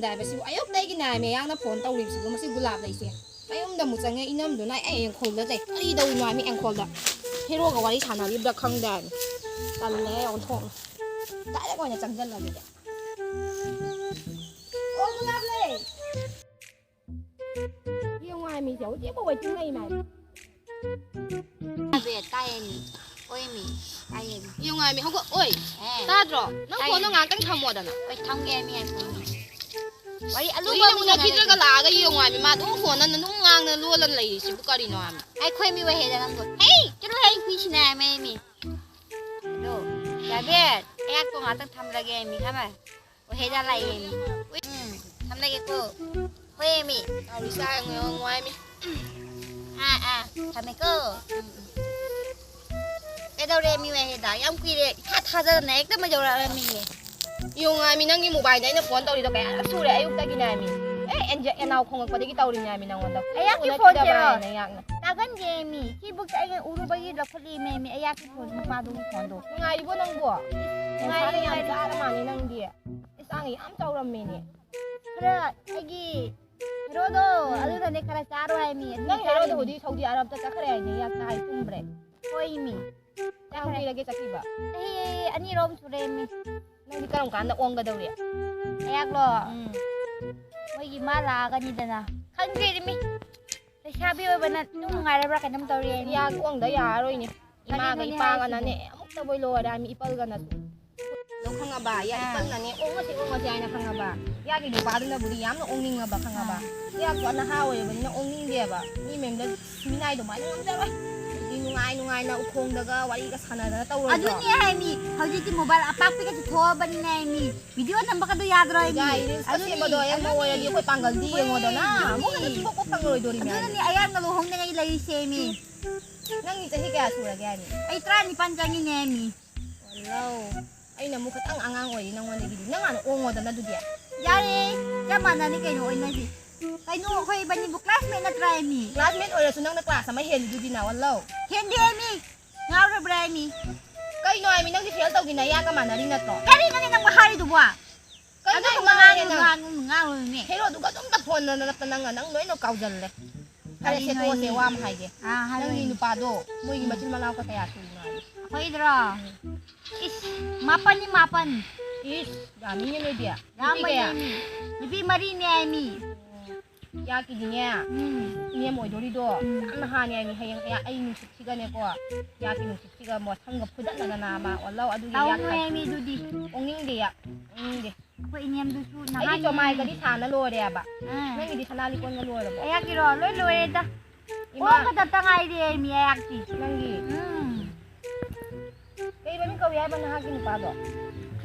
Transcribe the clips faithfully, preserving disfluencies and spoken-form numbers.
ꯗꯥꯏꯕꯁꯤꯕꯨ ꯑꯌꯨꯛꯇꯒꯤꯅꯦ ꯃꯌꯥꯡꯅ phone ꯇꯧꯔꯤꯕꯁꯤꯕꯨ, ꯃꯁꯤ ꯒꯨꯂꯥꯞ ꯂꯩꯁꯦ ꯃꯌꯨꯝꯗ ꯑꯃꯨꯛ ꯆꯪꯉꯦ, ꯏꯅꯝꯗꯨꯅ ꯑꯩ ꯑꯦꯡꯈꯣꯜꯗ ꯆꯩ ꯀꯔꯤ ꯇꯧꯔꯤꯅꯣ ꯍꯥꯏꯃꯤ, ꯑꯦꯡꯈꯣꯜꯗ ꯍꯦꯔꯣꯒ ꯋꯥꯔꯤ ꯁꯥꯟꯅꯔꯤꯕ꯭ꯔꯥ ꯈꯪꯗꯦ ꯍꯥꯏꯃꯤ꯫ ꯇꯜꯂꯦ ꯑꯣꯟꯊꯣꯛꯅ꯫ ꯗꯥꯏꯔꯦꯛ ꯑꯣꯏꯅ ꯆꯪꯁꯤꯜꯂꯒꯦ꯫ ꯑꯣ ꯒꯨꯂꯥꯞ ꯂꯩ꯫ ꯌꯦꯡꯉꯨ ꯍꯥꯏꯃꯤ, ꯁꯦ ꯍꯧꯖꯤꯛꯐꯥꯎ ꯋꯦꯇꯤꯡ ꯂꯩ ꯃꯥꯏ꯫ ꯑꯕꯦ, ꯇꯥꯏꯌꯦꯃꯤ꯫ ꯑꯣꯏꯃꯤ꯫ ꯇꯥꯏꯌꯦꯃꯤ꯫ ꯌꯦꯡꯉꯨ ꯍꯥꯏꯃꯤ, ꯍꯧꯒꯠ-, ꯑꯣꯏ꯫ ꯑꯦ꯫ ꯇꯥꯗ꯭ꯔꯣ? ꯅꯪ ꯇꯥꯏꯌꯦ꯫ ꯐꯣꯟꯗꯣ ꯉꯥꯛꯇꯪ ꯊꯝꯃꯣꯗꯅ꯫ ꯍꯣꯏ, ꯊꯝꯒꯦ ꯍꯥꯏꯃꯤ, ꯍꯥꯏ ꯐꯣꯟꯗꯣ꯫ ꯋꯥꯔꯤ ꯑꯂꯨꯕ ꯀꯨꯏꯅ ꯑꯃꯨꯛ ꯎꯅꯈꯤꯗ꯭ꯔꯒ ꯁꯥꯟꯅꯔꯁꯤ꯫ ꯂꯥꯛꯑꯒ ꯌꯦꯡꯉꯨ ꯍꯥꯏꯃꯤ, ꯃꯥ ꯑꯗꯨꯝ ꯐꯣꯟꯗ ꯅꯨꯡ ꯉꯥꯡꯅ ꯂꯣꯜꯂ ꯂꯩꯔꯤꯁꯤꯕꯨ ꯀꯔꯤꯅꯣ ꯍꯥꯏꯃꯤ? ꯑꯩꯈꯣꯏ ꯃꯤ ꯑꯣꯏ ꯍꯦꯗ ꯅꯪꯕꯨ꯫ ꯍꯦ, ꯆꯠꯂꯣ ꯍꯦ, ꯍꯨꯏꯁꯤꯅ ꯍꯥꯏꯃꯤ꯫ ꯑꯗꯣ, ꯌꯥꯕꯦ, ꯑꯩꯍꯥꯛꯄꯨ ꯉꯥꯛꯇꯪ ꯊꯝꯂꯒꯦ ꯍꯥꯏꯃꯤ, ꯍꯥꯏꯃ꯫ ꯑꯣ, ꯍꯦꯗ ꯂꯥꯛꯑꯦꯃꯤ꯫ ꯎꯝ, ꯊꯝꯂꯒꯦꯀꯣ꯫ ꯍꯣꯏꯃꯤ꯫ ꯇꯧꯔꯤꯁꯦ ꯌꯦꯡꯉꯣ, ꯌꯥꯝ ꯅꯨꯡꯉꯥꯏꯃꯤ꯫ ꯑꯥ, ꯑꯥ, ꯊꯝꯃꯦꯀꯣ꯫ ꯎꯝ, ꯎꯝ꯫ ꯀꯩꯗꯧꯔꯦꯃꯤ ꯋꯥꯍꯦꯗ? ꯌꯥꯝ ꯀꯨꯏꯔꯦ꯫ ꯏꯊꯥ ꯊꯥꯖꯗꯅ ꯍꯦꯛꯇ ꯃꯩ ꯌꯧꯔꯛꯂꯝꯃꯤꯅꯦ꯫ ꯌꯦꯡꯉꯨ ꯍꯥꯏꯃꯤ, ꯅꯪꯒꯤ ꯃꯣꯕꯥꯏꯜꯗ ꯑꯩꯅ ꯐꯣꯟ ꯇꯧꯔꯤꯗꯣ ꯀꯌꯥꯔꯛ ꯁꯨꯔꯦ ꯑꯌꯨꯛꯇꯒꯤꯅꯦ ꯍꯥꯏꯃꯤ꯫ ꯑꯦ, ꯑꯦꯟꯖ-, ꯑꯦꯅꯥꯎ ꯈꯣꯡꯉꯛꯄꯗꯒꯤ ꯇꯧꯔꯤꯅꯦ ꯍꯥꯏꯃꯤ ꯅꯉꯣꯟꯗ꯫ ꯑꯩꯍꯥꯛꯀꯤ ꯎꯅꯈꯤꯗꯕ ꯐꯣꯟꯁꯦꯔꯣ? ꯍꯥꯏꯅ ꯑꯩꯍꯥꯛꯅ꯫ ꯇꯥꯒꯟꯗꯦꯃꯤ꯫ ꯁꯤꯕꯨꯛꯇ ꯑꯩꯅ ꯎꯔꯨꯕꯒꯤ ꯂꯧꯈꯠꯂꯤꯃꯦꯃꯤ, ꯑꯩꯍꯥꯛꯀꯤ ꯐꯣꯟ ꯅꯨꯄꯥꯗꯨꯒꯤ ꯐꯣꯟꯗꯣ꯫ ꯅꯨꯡꯉꯥꯏꯔꯤꯕꯣ ꯅꯪꯕꯣ? ꯅꯨꯡꯉꯥꯏꯔꯤ, ꯅꯁꯥꯅ ꯌꯥꯝ ꯅꯨꯡꯉꯥꯏꯔꯤ꯫ ꯆꯥꯔ ꯃꯥꯜꯂꯦ ꯅꯪꯗꯤ꯫ ꯏꯁꯥꯅ ꯌꯥꯝ ꯆꯥꯎꯔꯝꯃꯦꯅꯦ꯫ ꯈꯔ ꯑꯩꯒꯤ ꯍꯦꯔꯣꯗꯣ, ꯎꯝ꯫ ꯑꯗꯨꯅꯅꯦ ꯈꯔ ꯆꯥꯔꯣ ꯍꯥꯏꯃꯤ, ꯑꯗꯨꯅ ꯅꯪ ꯍꯦꯔꯣꯗꯣ ꯆꯥꯔꯤꯃꯤ꯫ ꯍꯧꯖꯤꯛ ꯁꯥꯎꯗꯤ ꯑꯔꯥꯕꯇ ꯆꯠꯈ꯭ꯔꯦ ꯍꯥꯏꯅꯦ, ꯌꯥꯝ ꯇꯥꯏ ꯆꯨꯝꯕ꯭ꯔꯦ? ꯍꯣꯏꯃꯤ꯫ ꯀꯌꯥꯝ ꯆꯠꯈ꯭ꯔꯦ꯫ ꯀꯨꯏꯔꯒꯦ ꯆꯠꯈꯤꯕ? ꯆꯍꯤ ꯑꯅꯤꯔꯣꯝ ꯁꯨꯔꯦꯃꯤ꯫ ꯅꯪꯗꯤ ꯀꯔꯝ ꯀꯥꯟꯗ ꯑꯣꯡꯒꯗꯧꯔꯤ? ꯑꯩꯍꯥꯛꯂꯣ? ꯎꯝ꯫ ꯃꯣꯏꯒꯤ ꯃꯥ ꯂꯥꯛꯑꯒꯅꯤꯗꯅ꯫ ꯈꯪꯗ꯭ꯔꯤꯃꯤ꯫ ꯂꯩꯁꯥꯕꯤ ꯑꯣꯏꯕꯅ ꯅꯨꯡ ꯅꯨꯡꯉꯥꯏꯔꯕ꯭ꯔꯥ ꯀꯩꯅꯣꯝ ꯇꯧꯔꯤ ꯍꯥꯏꯃꯤ꯫ ꯌꯥ ꯑꯣꯡꯗ ꯌꯥꯔꯣꯏꯅꯦ꯫ ꯏꯃꯥꯒ ꯑꯗꯨꯅꯦ ꯏꯄꯥꯒꯅꯅꯦ ꯍꯥꯏꯁꯤꯕꯨ꯫ ꯑꯃꯨꯛꯇꯕꯨ ꯂꯣꯏꯔꯦ ꯍꯥꯏꯃꯤ, ꯏꯄꯜꯒꯅꯁꯨ꯫ ꯑꯗꯣ ꯈꯪꯉꯕ? ꯌꯥ ꯑꯥ꯫ ꯏꯄꯜꯅꯅꯦ ꯑꯣꯡꯉꯁꯤ ꯑꯣꯡꯉꯁꯤ ꯍꯥꯏꯅ ꯈꯪꯉꯕ? ꯌꯥꯒꯤ ꯅꯨꯄꯥꯗꯨꯅꯕꯨꯗꯤ ꯌꯥꯝꯅ ꯑꯣꯡꯅꯤꯡꯉꯕ ꯈꯪꯉꯕ? ꯑꯥ꯫ ꯌꯥꯀꯣ ꯅꯍꯥ ꯑꯣꯏꯔꯕꯅꯤꯅ ꯑꯣꯡꯅꯤꯡꯗꯦꯕ꯫ ꯃꯤ ꯃꯌꯨꯝꯗ ꯃꯤꯅꯥꯏ ꯑꯗꯨꯃꯥꯏꯅ ꯉꯝꯖꯔꯣꯏ꯫ ꯑꯗꯨꯗꯤ ꯅꯨꯡꯉꯥꯏ ꯅꯨꯡꯉꯥꯏꯅ ꯎꯈꯣꯡꯗꯒ ꯋꯥꯔꯤꯒ ꯁꯥꯟꯅꯗꯅ ꯇꯧꯔꯣꯏꯗ꯭ꯔꯣ? ꯑꯗꯨꯅꯦ ꯍꯥꯏꯃꯤ, ꯍꯧꯖꯤꯛꯇꯤ ꯃꯣꯕꯥꯏꯜ ꯑꯄꯥꯛꯄꯤꯒꯁꯨ ꯊꯣꯛꯑꯕꯅꯤꯅ ꯍꯥꯏꯃꯤ, ꯚꯤꯗꯤꯑꯣ ꯅꯝꯕꯒꯗꯣ ꯌꯥꯗ꯭ꯔꯣ ꯍꯥꯏꯃꯤ? ꯌꯥꯏ, ꯔꯤꯜꯁꯀ ꯑꯗꯨꯅꯦ, ꯁꯦꯝꯕꯗꯣ ꯑꯌꯥꯝꯕ ꯑꯗꯨꯅꯦ꯫ ꯑꯣꯏꯔꯗꯤ ꯑꯩꯈꯣꯏ ꯄꯥꯡꯒꯜꯗꯤ ꯌꯦꯡꯉꯣꯗꯅ꯫ ꯑꯗꯨꯅꯦ꯫ ꯑꯃꯨꯛ ꯍꯦꯟꯅ ꯁꯨꯡꯄꯣꯛ ꯄꯣꯛ ꯐꯪꯉꯔꯣꯏꯗꯣꯔꯤꯃꯦ ꯑꯗꯨꯅꯅꯦ ꯍꯥꯏꯃꯤ꯫ ꯑꯩꯍꯥꯛꯅ ꯂꯨꯍꯣꯡꯗꯉꯩ ꯂꯩꯔꯤꯁꯦꯃꯤ꯫ ꯅꯪꯒꯤ ꯆꯍꯤ ꯀꯌꯥ ꯁꯨꯔꯒꯦ ꯍꯥꯏꯃꯤ? ꯑꯩ ꯇꯔꯥꯅꯤꯄꯥꯟ ꯆꯪꯉꯤꯅꯦ ꯍꯥꯏꯃꯤ꯫ ꯋꯥꯂꯧ꯫ ꯑꯩꯅ ꯑꯃꯨꯛ ꯈꯤꯇꯪ ꯑꯉꯥꯡ ꯑꯣꯏꯔꯤ ꯅꯪꯉꯣꯟꯗꯒꯤꯗꯤ꯫ ꯅꯪ ꯍꯥꯟꯅ ꯑꯣꯡꯉꯣꯗꯅ ꯑꯗꯨꯗꯤ꯫ ꯌꯥꯔꯦ, ꯆꯞ ꯃꯥꯟꯅꯅꯤ ꯀꯩꯅꯣ ꯑꯣꯏꯅꯁꯤ꯫ ꯀꯩꯅꯣ, ꯑꯩꯈꯣꯏ ꯏꯕꯥꯅꯤꯕꯨ classmate ꯅꯠꯇ꯭ꯔꯥ ꯍꯥꯏꯃꯤ? Classmate ꯑꯣꯏꯔꯁꯨ ꯅꯪꯅ class ꯑꯃ ꯍꯦꯜꯂꯤꯗꯨꯗꯤ ꯅꯥ, ꯋꯥꯂꯧ꯫ ꯍꯦꯟꯗꯦ ꯍꯥꯏꯃꯤ꯫ ꯉꯥꯎꯔꯕ꯭ꯔꯥ ꯍꯥꯏꯃꯤ? ꯀꯩꯅꯣ ꯍꯥꯏꯃꯤ, ꯅꯪꯗꯤ fail ꯇꯧꯈꯤꯅ ꯌꯥꯒ ꯃꯥꯟꯅꯔꯤ ꯅꯠꯇ꯭ꯔꯣ? ꯀꯔꯤꯅꯣꯅꯦ ꯅꯪꯕꯨ ꯍꯥꯏꯔꯤꯗꯨꯕꯣ? ꯑꯗꯨ ꯑꯗꯨ ꯉꯥꯡꯉꯦ ꯉꯥꯡꯉꯨ, ꯅꯪ꯫ ꯉꯥꯡꯉꯨ, ꯉꯥꯡꯉꯨꯅꯦ꯫ ꯍꯦꯔꯣꯗꯨꯒ ꯑꯗꯨꯝ ꯇꯞꯐꯣꯟꯗꯅ ꯅꯞꯄ ꯅꯪꯅ, ꯅꯪ ꯂꯣꯏꯅ ꯀꯥꯎꯖꯜꯂꯦ꯫ ꯐꯔꯦꯁꯦ, ꯀꯔꯤꯅꯣ ꯇꯣꯛꯑꯁꯦ, ꯍꯥꯏꯅꯦ? ꯋꯥ ꯑꯃ ꯍꯥꯏꯒꯦ꯫ ꯑꯥ, ꯍꯥꯏꯔꯣ ꯅꯪꯒꯤ ꯍꯥꯏꯅꯦ꯫ ꯅꯨꯄꯥꯗꯣ ꯃꯣꯏꯒꯤ ꯎꯝ꯫ ꯃꯆꯤꯟ ꯃꯅꯥꯎ ꯀꯌꯥ ꯁꯨꯏꯅꯣ ꯍꯥꯏꯕ? ꯑꯩꯈꯣꯏꯗ꯭ꯔꯣ? ꯎꯝ꯫ ꯏꯁ, ꯃꯥꯄꯟꯅꯤ, ꯃꯥꯄꯟ꯫ ꯏꯁ, ꯌꯥꯝꯃꯤꯅꯦ ꯅꯣꯏꯗꯤ꯫ ꯅꯨꯄꯤ ꯀꯌꯥ? ꯌꯥꯝꯕꯅꯦ ꯃꯤ꯫ ꯅꯨꯄꯤ ꯃꯔꯤꯅꯦ ꯍꯥꯏ ꯃꯤ꯫ ꯏꯌꯥꯀꯤꯗꯤꯅꯦ, ꯎꯝ꯫ ꯏꯅꯦꯝ ꯑꯣꯏꯗꯣꯔꯤꯗꯣ ꯎꯝ꯫ ꯌꯥꯝ ꯅꯍꯥꯅꯦ ꯍꯥꯏꯃꯤ꯫ ꯍꯌꯦꯡ ꯏꯌꯥ-, ꯑꯩ ꯅꯨꯡꯁꯤꯠꯁꯤꯒꯅꯦꯀꯣ, ꯏꯌꯥꯀꯤ ꯅꯨꯡꯁꯤꯠꯁꯤꯒ ꯃꯣ ꯁꯝꯒ ꯐꯨꯗꯠꯅꯗꯅ ꯑꯃ ꯑꯣꯜꯂꯧ꯫ ꯑꯗꯨꯒꯤ ꯏꯌꯥ ꯇꯧꯅꯨ ꯈ-, ꯍꯥꯏꯃꯤ ꯑꯗꯨꯗꯤ꯫ ꯑꯣꯡꯅꯤꯡꯗꯦ ꯏꯌꯥ, ꯑꯣꯡꯅꯤꯡꯗꯦ꯫ ꯑꯩꯈꯣꯏ ꯏꯅꯦꯝꯗꯨꯁꯨ ꯑꯩꯗꯤ ꯅꯍꯥꯅꯦ ꯆꯣꯃꯥꯏꯒꯗꯤ ꯍꯥꯏꯃꯤ꯫ ꯁꯥꯅ ꯂꯣꯏꯔꯦꯕ꯫ ꯑꯥ꯫ ꯅꯪꯒꯤꯗꯤ ꯁꯅꯥ ꯂꯤꯛꯀꯣꯟꯒ ꯂꯣꯏꯔꯕꯣ? ꯑꯌꯥꯛꯀꯤꯔꯣ? ꯂꯣꯏ ꯂꯣꯏꯔꯦꯗ꯫ ꯏꯃꯥ꯫ ꯍꯣꯡꯒꯗꯕꯇ ꯉꯥꯏꯔꯦ ꯍꯥꯏꯃꯤ ꯑꯌꯥꯛꯇꯤ꯫ ꯅꯪꯒꯤ? ꯎꯝ꯫ ꯀꯩ ꯃꯃꯤꯡ ꯀꯧꯏ ꯍꯥꯏꯕ ꯅꯍꯥꯛꯀꯤ ꯅꯨꯄꯥꯗꯣ?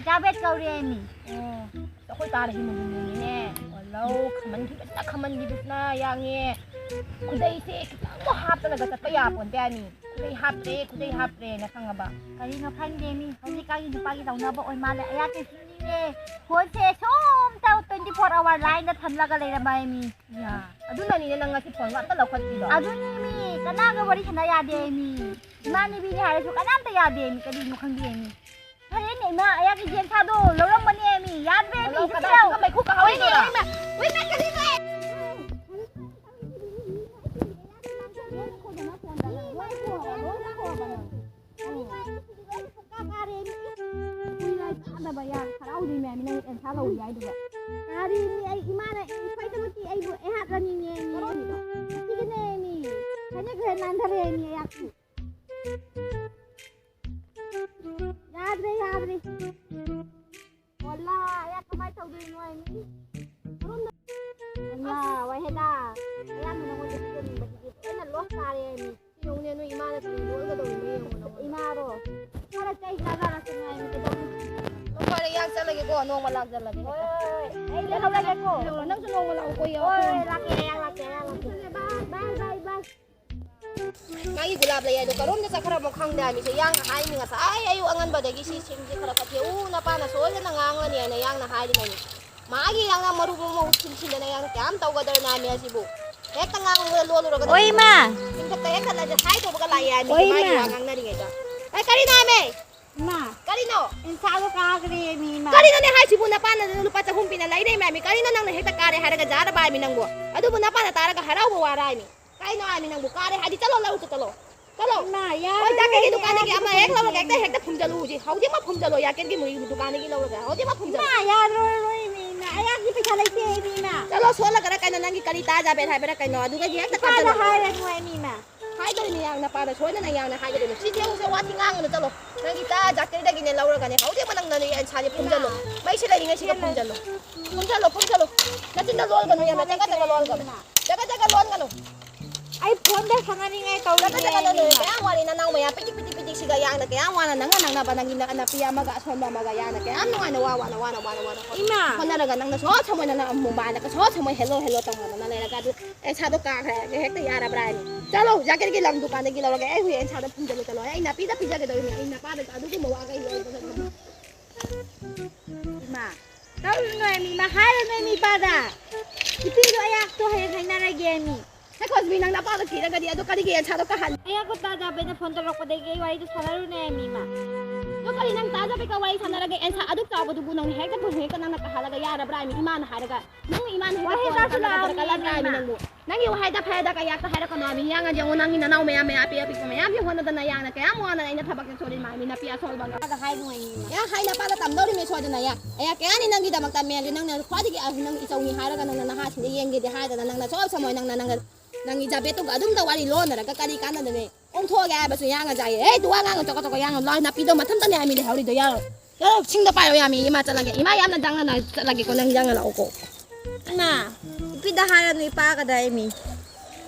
ꯖꯥꯕꯦꯗ ꯀꯧꯔꯦ ꯍꯥꯏꯃꯤ꯫ ꯑꯣ, ꯑꯩꯈꯣꯏ ꯄꯥꯅ ꯍꯤꯡꯕ ꯍꯤꯡꯕꯅꯤꯅꯦ꯫ ꯂꯧ ꯈꯝꯍꯟꯈꯤꯕꯁꯤꯅ ꯈꯝꯍꯟꯈꯤꯕꯁꯤꯅ ꯌꯥꯡꯉꯦ꯫ ꯈꯨꯗꯩꯁꯦ ꯈꯤꯇꯪꯕꯨ ꯍꯥꯞꯇꯅꯒ ꯆꯠꯄ ꯌꯥꯄꯣꯟꯇꯦ ꯍꯥꯏꯃꯤ꯫ ꯈꯨꯗꯩ ꯍꯥꯞꯇ꯭ꯔꯦ, ꯈꯨꯗꯩ ꯍꯥꯞꯇ꯭ꯔꯦꯅ ꯈꯪꯉꯕ? ꯀꯔꯤꯅꯣ ꯈꯪꯗꯦ ꯃꯤ, ꯍꯧꯖꯤꯛꯀꯥꯟꯒꯤ ꯅꯨꯄꯥꯒꯤ ꯇꯧꯅꯕ ꯑꯣꯏ ꯃꯥꯜꯂꯦ꯫ ꯑꯌꯥꯛꯇꯤ ꯁꯤꯅꯤꯅꯦ, ꯐꯣꯟꯁꯦ ꯁꯨꯝ ꯇꯧ, twenty four hour line ꯗ ꯊꯝꯂꯒ ꯂꯩꯔꯝꯕ ꯍꯥꯏꯃꯤ꯫ ꯌꯥ, ꯑꯗꯨꯅꯅꯤꯅꯦ ꯅꯪ ꯉꯁꯤ ꯐꯣꯟꯒ ꯑꯝꯇ ꯂꯧꯈꯠꯇ꯭ꯔꯤꯗꯣ꯫ ꯑꯗꯨꯅꯤ ꯃꯤ, ꯀꯅꯥꯒ ꯋꯥꯔꯤ ꯁꯥꯟꯅ ꯌꯥꯗꯦ ꯃꯤ꯫ ꯏꯃꯥꯟꯅꯕꯤꯅꯤ ꯍꯥꯏꯔꯁꯨ ꯀꯅꯥꯝꯇ ꯌꯥꯗꯦ ꯃꯤ, ꯀꯔꯤꯅꯣ ꯈꯪꯗꯦ ꯃꯤ꯫ ꯐꯔꯦꯅꯦ ꯏꯃꯥ, ꯑꯌꯥꯛꯀꯤ ꯖꯦꯟꯁꯥꯗꯣ ꯂꯧꯔꯝꯕꯅꯦ ꯃꯤ꯫ ꯌꯥꯗ꯭ꯔꯦ ꯃꯤ, ꯍꯜꯂꯣ, ꯆꯠꯈ꯭ꯔꯣ꯫ ꯀꯗꯥꯏꯗ ꯃꯩꯈꯨ ꯀꯥꯍꯧꯔꯤꯗꯣ? ꯍꯣꯏꯅꯦ, ꯏꯃꯥ꯫ ꯍꯣꯏ, ꯏꯃꯥ, ꯀꯔꯤꯅꯣ? ꯀꯔꯤꯅꯣ ꯍꯥꯏꯁꯤꯗꯤ? ꯂꯣꯏ ꯐꯣꯟꯗ, ꯂꯣꯏ ꯐꯣꯟꯗ, ꯂꯣꯏ ꯐꯣꯟꯗ꯫ ꯀꯥꯔꯦ꯫ ꯀꯨꯏꯅ ꯆꯥꯗꯕ ꯌꯥ ꯍꯔꯥꯎꯗꯣꯏ ꯃꯌꯥꯝ ꯅꯪ ꯑꯦꯟꯁꯥ ꯂꯧꯏ ꯍꯥꯏꯗꯨꯕ꯫ ꯀꯔꯤꯅꯤ ꯑꯩ ꯏꯃꯥꯅ ꯏꯐꯩꯗꯃꯛꯀꯤ ꯑꯩꯕꯨ ꯑꯩꯍꯥꯛ ꯔꯥꯅꯤꯅꯦ ꯃꯤ꯫ ꯑꯁꯤꯒꯤꯅꯦ ꯃꯤ꯫ ꯍꯥꯏꯅꯈ꯭ꯔꯦ ꯅꯥꯟꯊꯔꯦ ꯃꯤ ꯑꯩꯍꯥꯛꯁꯨ꯫ ꯌꯥꯗ꯭ꯔꯦ, ꯌꯥꯗ꯭ꯔꯦ꯫ ꯑꯣꯂꯥ, ꯑꯩꯍꯥꯛ ꯀꯃꯥꯏ ꯇꯧꯗꯣꯏꯅꯣ ꯍꯥꯏ ꯃꯤ꯫ ꯀꯔꯣꯝꯗ ꯑꯣꯂꯥ, ꯋꯥꯏꯍꯦꯗꯥ꯫ ꯑꯌꯥꯝꯕ ꯅꯉꯣꯟꯗ ꯄꯤꯖꯅꯤꯡꯕꯁꯤꯗꯤ ꯂꯣꯏꯅ ꯂꯣꯁ ꯇꯥꯔꯦ ꯍꯥꯏ ꯃꯤ꯫ ꯌꯦꯡꯉꯨꯅꯦ, ꯅꯣꯏ ꯏꯃꯥꯅ ꯀꯔꯤ ꯂꯣꯟꯒꯗꯧꯔꯤꯅꯣ ꯌꯦꯡꯉꯣ ꯅꯉꯣꯟꯗ꯫ ꯏꯃꯥꯔꯣ? ꯈꯔ ꯆꯩ ꯆꯥꯖꯔꯁꯅꯨ ꯍꯥꯏꯃꯤ, ꯀꯩꯗꯧꯅꯤ? ꯑꯣ, ꯐꯔꯦ, ꯏꯌꯥ ꯆꯠꯂꯒꯦꯀꯣ, ꯅꯣꯡꯃ ꯂꯥꯛꯆꯜꯂꯒꯦ꯫ ꯍꯣꯏ, ꯍꯣꯏ, ꯍꯣꯏ꯫ ꯑꯩ ꯂꯩꯍꯧꯔꯒꯦꯀꯣ꯫ ꯅꯪꯁꯨ ꯅꯣꯡꯃ ꯂꯥꯛꯎꯀꯣ, ꯏꯌꯥ꯫ ꯍꯣꯏ, ꯍꯣꯏ, ꯂꯥꯛꯀꯦ, ꯏꯌꯥ, ꯂꯥꯛꯀꯦ, ꯏꯌꯥ, ꯂꯥꯛꯀꯦ꯫ ꯕꯥꯏ, ꯕꯥꯏ, ꯕꯥꯏ꯫ ꯃꯥꯒꯤ ꯒꯨꯂꯥꯞ ꯂꯩ ꯍꯥꯏꯗꯣ ꯀꯔꯣꯝꯗ ꯆꯠꯈ꯭ꯔꯕꯣ ꯈꯪꯗꯦ ꯍꯥꯏꯃꯤꯁꯦ, ꯏꯌꯥꯅ ꯍꯥꯏꯃꯤ ꯉꯁꯥꯏ ꯑꯌꯨꯛ ꯑꯉꯟꯕꯗꯒꯤ ꯁꯤ ꯁꯤꯝꯁꯦ ꯈꯔ ꯈꯔ ꯊꯦꯛꯎ, ꯅꯄꯥꯅ ꯁꯣꯏꯗꯅ ꯉꯥꯡꯉꯅꯤ ꯍꯥꯏꯅ ꯏꯌꯥꯅ ꯍꯥꯏꯔꯤꯕꯅꯤ꯫ ꯃꯥꯒꯤ ꯏꯌꯥꯅ ꯃꯔꯨ ꯃꯔꯨ ꯃꯍꯨꯠ ꯁꯤꯟꯁꯤꯟꯗꯅ ꯏꯌꯥꯅ ꯀꯌꯥꯝ ꯇꯧꯒꯗꯧꯔꯤꯅꯣ ꯍꯥꯏꯃꯤ ꯑꯁꯤꯕꯨ꯫ ꯍꯦꯛꯇ ꯉꯥꯡꯕꯗ ꯂꯣꯜꯂꯨꯔꯒ ꯑꯣꯏ ꯃꯥ꯫ ꯆꯤꯡꯊꯛꯇ ꯍꯦꯛ ꯆꯠꯂꯗꯤ ꯍꯥꯏꯗꯧꯕꯒ ꯂꯥꯛꯑꯦ ꯍꯥꯏꯃꯤ ꯑꯣꯏ ꯃꯥꯒꯤ ꯃꯥ꯫ ꯋꯥ ꯉꯥꯡꯅꯔꯤꯉꯩꯗ꯫ ꯑꯦ, ꯀꯔꯤꯅꯣ ꯍꯥꯏꯃꯤ? ꯏꯃꯥ, ꯀꯔꯤꯅꯣ? ꯏꯟꯁꯥꯗꯣ ꯀꯥꯈ꯭ꯔꯦꯃꯤ ꯏꯃꯥ꯫ ꯀꯔꯤꯅꯣꯅꯦ ꯍꯥꯏꯁꯤꯕꯨ? ꯅꯄꯥꯅ ꯂꯨꯄꯥ ꯆꯍꯨꯝ ꯄꯤꯅ ꯂꯩꯔꯦ ꯃꯌꯥꯝꯃꯤ꯫ ꯀꯔꯤꯅꯣ ꯅꯪꯅ ꯍꯦꯛꯇ ꯀꯥꯔꯦ ꯍꯥꯏꯔꯒ ꯖꯥꯔꯕ ꯍꯥꯏꯃꯤ ꯅꯪꯕꯨ? ꯑꯗꯨꯕꯨ ꯅꯄꯥꯅ ꯇꯥꯔꯒ ꯍꯔꯥꯎꯕ ꯋꯥꯔ ꯍꯥꯏꯃꯤ꯫ ꯀꯔꯤꯅꯣ ꯍꯥꯏꯃꯤ ꯅꯪꯕꯨ? ꯀꯥꯔꯦ ꯍꯥꯏꯗꯤ ꯆꯠꯂꯣ, ꯂꯧꯔꯨꯆꯣ ꯆꯠꯂꯣ꯫ ꯆꯠꯂꯣ꯫ ꯏꯃꯥ, ꯍꯣꯏ, ꯌꯥꯔꯣꯏ, ꯖꯥꯀꯤꯔꯒꯤ ꯑꯩ ꯗꯨꯀꯥꯟꯗꯒꯤ ꯑꯃ ꯍꯦꯛ ꯑꯌꯥꯛꯀꯤ ꯂꯧꯔꯒ ꯍꯦꯛꯇ ꯄꯩꯁꯥ ꯍꯦꯛꯇ ꯐꯨꯝꯖꯜꯂꯨ ꯍꯧꯖꯤꯛ꯫ ꯍꯧꯖꯤꯛꯃꯛ ꯐꯨꯝꯖꯜꯂꯣ, ꯌꯥꯀꯤꯔꯒꯤ ꯃꯣꯏꯒꯤ ꯗꯨꯀꯥꯟꯗꯒꯤ ꯂꯧꯔꯒ꯫ ꯍꯧꯖꯤꯛꯃꯛ ꯐꯨꯝꯖꯜꯂꯣ꯫ ꯏꯃꯥ, ꯌꯥꯔꯣꯏ, ꯂꯣꯏ, ꯏꯃꯥ, ꯏꯃꯥ, ꯑꯌꯥꯛꯀꯤ ꯄꯩꯁꯥ ꯂꯩꯇꯦ ꯑꯩꯗꯤ, ꯏꯃꯥ꯫ ꯆꯠꯂꯣ, ꯁꯣꯜꯂꯒꯔ ꯀꯩꯅꯣ, ꯅꯪꯒꯤ ꯀꯔꯤ ꯇꯥꯖꯥꯕꯦꯠ ꯍꯥꯏꯕ꯭ꯔꯥ ꯀꯩꯅꯣ, ꯑꯗꯨꯒ ꯍꯦꯛꯇ ꯏꯄꯥꯗ ꯀꯥꯞꯆꯜꯂꯣ꯫ ꯍꯥꯏꯔꯅꯨ ꯍꯥꯏꯃꯤ, ꯏꯃꯥ꯫ ꯍꯥꯏꯗꯣꯔꯤꯅꯦ ꯌꯥꯝ ꯅꯄꯥꯗ ꯁꯣꯏꯗꯅ ꯌꯥꯝꯅ ꯍꯥꯏꯒꯗꯣꯏꯅꯦ꯫ ꯁꯤ ꯊꯦꯡꯉꯨꯁꯦ, ꯋꯥꯊꯤ ꯉꯥꯡꯒꯅꯨ, ꯆꯠꯂꯣ꯫ ꯅꯪꯒꯤ ꯇꯥ ꯖꯥꯀꯤꯔꯗꯒꯤꯅꯦ ꯂꯧꯔꯒꯅꯦ꯫ ꯍꯧꯖꯤꯛꯃꯛ ꯅꯪꯅ ꯅꯁꯥꯁꯦ ꯐꯨꯝꯖꯜꯂꯣ꯫ ꯃꯩꯁꯦ ꯂꯩꯔꯤꯉꯩꯁꯤꯗ ꯐꯨꯝꯖꯜꯂꯣ꯫ ꯐꯨꯝꯖꯜꯂꯣ, ꯐꯨꯝꯖꯜꯂꯣ꯫ ꯅꯆꯤꯟꯗꯣ ꯂꯣꯟꯒꯅꯨ ꯌꯥꯝꯅ, ꯆꯒꯠ ꯆꯒꯠ ꯂꯣꯟꯒꯅꯨ꯫ ꯆꯒꯠ ꯆꯒꯠ ꯂꯣꯟꯒꯅꯨ꯫ ꯑꯩ ꯐꯣꯟꯗ ꯁꯥꯟꯅꯔꯤꯉꯩ ꯆꯒꯠ ꯇꯧꯔꯤꯅꯦ ꯆꯒꯠ ꯂꯣꯟꯒꯅꯨ꯫ ꯏꯃꯥ꯫ ꯀꯌꯥꯝ ꯋꯥꯔꯤ ꯅꯅꯥꯎ ꯃꯌꯥꯝ ꯄꯤꯛꯇꯤꯛ ꯄꯤꯛꯇꯤꯛ ꯄꯤꯛꯇꯤꯛꯁꯤꯒ ꯌꯥꯡꯅ ꯀꯌꯥꯝ ꯋꯥꯅ ꯅꯪꯅ ꯅꯪꯅꯕ ꯅꯪꯒꯤ ꯅ-, ꯅꯥꯄꯤ ꯑꯃꯒ ꯑꯁꯣꯟꯕ ꯑꯃꯒ ꯌꯥꯡꯅ ꯀꯌꯥꯝ ꯅꯨꯡꯉꯥꯏꯅ ꯋꯥ ꯋꯥꯅ ꯋꯥꯅ ꯋꯥꯅ ꯋꯥꯅ ꯍꯣꯠꯅ-, ꯏꯃꯥ꯫ ꯍꯣꯠꯅꯔꯒ ꯅꯪꯅ ꯁꯣꯠ ꯁꯃꯣꯏ ꯅꯪꯅ ꯑꯃꯨꯛ ꯃꯥꯏꯗ ꯁꯣꯠ ꯁꯃꯣꯏ ꯍꯦꯜꯂꯣ ꯍꯦꯜꯂꯣ ꯇꯧꯅꯗꯅ ꯂꯩꯔꯒ ꯑꯗꯨ ꯑꯦ ꯁꯥꯗꯣ ꯀꯥꯈ꯭ꯔꯦ ꯍꯥꯏꯔꯒ ꯍꯦꯛꯇ ꯌꯥꯔꯕ꯭ꯔꯥ ꯍꯥꯏꯅꯤ꯫ ꯆꯠꯂꯣ, ꯖꯥꯀꯤꯔꯒꯤ ꯂꯝ ꯗꯨꯀꯥꯟꯗꯒꯤ ꯂꯧꯔꯒ ꯑꯩ ꯍꯨꯏ ꯑꯦꯟꯁꯥꯗꯣ ꯐꯨꯝꯖꯜꯂꯨ ꯆꯠꯂꯣ꯫ ꯑꯩ ꯅꯥꯄꯤꯗ ꯄꯤꯖꯒꯗꯧꯔꯤꯅꯤ꯫ ꯑꯩ ꯅꯄꯥꯗ ꯑꯗꯨꯒꯨꯝꯕ ꯋꯥꯒ ꯑꯩ ꯂꯣꯏꯕ ꯉꯝꯃꯣꯏ꯫ ꯏꯃꯥ, ꯇꯧꯔꯨꯅꯨ ꯍꯥꯏꯃꯤ, ꯏꯃꯥ, ꯍꯥꯏꯔꯨꯅꯨ ꯍꯥꯏꯃꯤ ꯏꯄꯥꯗ꯫ ꯏꯄꯤꯗꯣ ꯑꯌꯥꯛꯇꯣ ꯍꯌꯦꯡ ꯍꯥꯏꯅꯔꯒꯦ ꯍꯥꯏꯃꯤ꯫ ꯍꯦ ꯀꯣꯁꯕꯤ, ꯅꯪ ꯅꯄꯥꯗ ꯊꯤꯔꯒꯗꯤ ꯑꯗꯨ ꯀꯔꯤꯒꯤ ꯑꯦꯟꯁꯥꯗꯣ ꯀꯥꯍꯜꯂꯤ? ꯑꯌꯥꯛꯄ ꯇꯥꯖꯥꯕꯦꯅ ꯐꯣꯟ ꯇꯧꯔꯛꯄꯗꯒꯤ ꯑꯩ ꯋꯥꯔꯤꯗꯣ ꯁꯥꯟꯅꯔꯨꯅꯦ ꯍꯥꯏꯃꯤ, ꯏꯃꯥ꯫ ꯑꯗꯨ ꯀꯔꯤ ꯅꯪ ꯇꯥꯖꯥꯕꯦꯒ ꯋꯥꯔꯤ ꯁꯥꯟꯅꯔꯒ ꯑꯦꯟꯁꯥ ꯑꯗꯨꯛ ꯆꯥꯎꯕꯗꯨꯕꯨ ꯅꯪ ꯍꯦꯛꯇ ꯐꯣꯟ ꯍꯦꯛꯇ ꯅꯪꯅ ꯀꯥꯍꯜꯂꯒ ꯌꯥꯔꯕ꯭ꯔꯥ ꯍꯥꯏꯃꯤ? ꯏꯃꯥꯅ ꯍꯥꯏꯔꯒ ꯅꯪ ꯏꯃꯥꯅ ꯍꯦꯛꯇ ꯋꯥꯍꯩ ꯐꯣꯟ ꯇꯥꯁꯨ ꯀꯜꯂꯒ ꯂꯥꯛꯑꯕꯅꯦ ꯀꯜꯂꯕ꯭ꯔꯥ ꯍꯥꯏꯃꯤ ꯏꯃꯥ꯫ ꯅꯪꯕꯨ? ꯅꯪꯒꯤ ꯋꯥꯍꯩꯗ ꯐꯩꯗ ꯀꯌꯥꯛꯇ ꯍꯥꯏꯔꯛꯀꯅꯣ ꯍꯥꯏꯃꯤ꯫ ꯌꯥꯡꯉ ꯌꯦꯡꯉꯣ, ꯅꯪꯒꯤ ꯅꯅꯥꯎ ꯃꯌꯥꯝ ꯃꯌꯥꯝ ꯑꯄꯤꯛ ꯑꯄꯤꯛꯄ ꯃꯌꯥꯝꯒꯤ ꯍꯣꯠꯅꯗꯅ ꯌꯥꯡꯅ ꯀꯌꯥꯝ ꯋꯥꯅ ꯑꯩꯅ ꯊꯕꯛꯁꯦ ꯁꯨꯔꯤ ꯃꯥꯏꯃꯤ, ꯅꯥꯄꯤ ꯑꯁꯣꯜꯕ ꯉꯥꯛ꯫ ꯏꯄꯥꯗ ꯍꯥꯏꯅꯨ ꯍꯥꯏꯃꯤ, ꯏꯃꯥ꯫ ꯌꯥ, ꯍꯥꯏ ꯅꯄꯥꯗ ꯇꯝꯗꯧꯔꯤꯃꯤ ꯁꯣꯏꯗꯅ ꯌꯥ꯫ ꯑꯌꯥ ꯀꯌꯥꯅꯤ ꯅꯪꯒꯤꯗꯃꯛꯇ ꯃꯦꯜꯂꯤ, ꯅꯪꯅ ꯈ꯭ꯋꯥꯏꯗꯒꯤ ꯑꯍꯟ, ꯅꯪ ꯏꯆꯧꯅꯤ ꯍꯥꯏꯔꯒ ꯅꯪꯅ ꯅꯍꯥꯁꯤꯡꯗ ꯌꯦꯡꯒꯦꯗꯤ ꯍꯥꯏꯗꯅ ꯅꯪꯅ ꯁꯣꯝ ꯁꯃꯣꯏ ꯅꯪꯅ ꯅꯪꯒ ꯅꯪꯒꯤ ꯖꯥꯕꯦꯠꯇꯨꯒ ꯑꯗꯨꯝꯗ ꯋꯥꯔꯤ ꯂꯣꯟꯅꯔꯒ ꯀꯔꯤ ꯀꯥꯟꯅꯗꯅꯦ? ꯑꯣꯟꯊꯣꯛꯑꯒꯦ ꯍꯥꯏꯕꯁꯨ ꯌꯥꯡꯉ ꯖꯥꯏꯌꯦ꯫ ꯑꯦ, ꯇꯨ ꯋꯥ ꯉꯥꯡꯉ ꯆꯣꯀ ꯆꯣꯀ ꯌꯥꯡꯉ ꯂꯥꯎ, ꯅꯥꯄꯤꯗꯣ ꯃꯊꯟꯇꯅꯦ ꯍꯥꯏꯃꯤꯅꯦ ꯍꯧꯔꯤꯗꯣ ꯌꯥꯔꯣ꯫ ꯌꯥꯔꯣ, ꯁꯤꯡꯗꯣ ꯄꯥꯏꯔꯣ ꯌꯥꯃꯤ, ꯏꯃꯥ ꯆꯠꯂꯒꯦ꯫ ꯏꯃꯥ ꯌꯥꯝꯅ ꯗꯥꯡꯅ ꯆꯠꯂꯒꯦꯀꯣ, ꯅꯪ ꯌꯥꯡꯉ ꯂꯥꯛꯑꯣꯀꯣ꯫ ꯏꯃꯥ, ꯏꯄꯤꯗ ꯍꯥꯏꯔꯅꯨ, ꯏꯄꯥꯒꯗ ꯍꯥꯏꯃꯤ꯫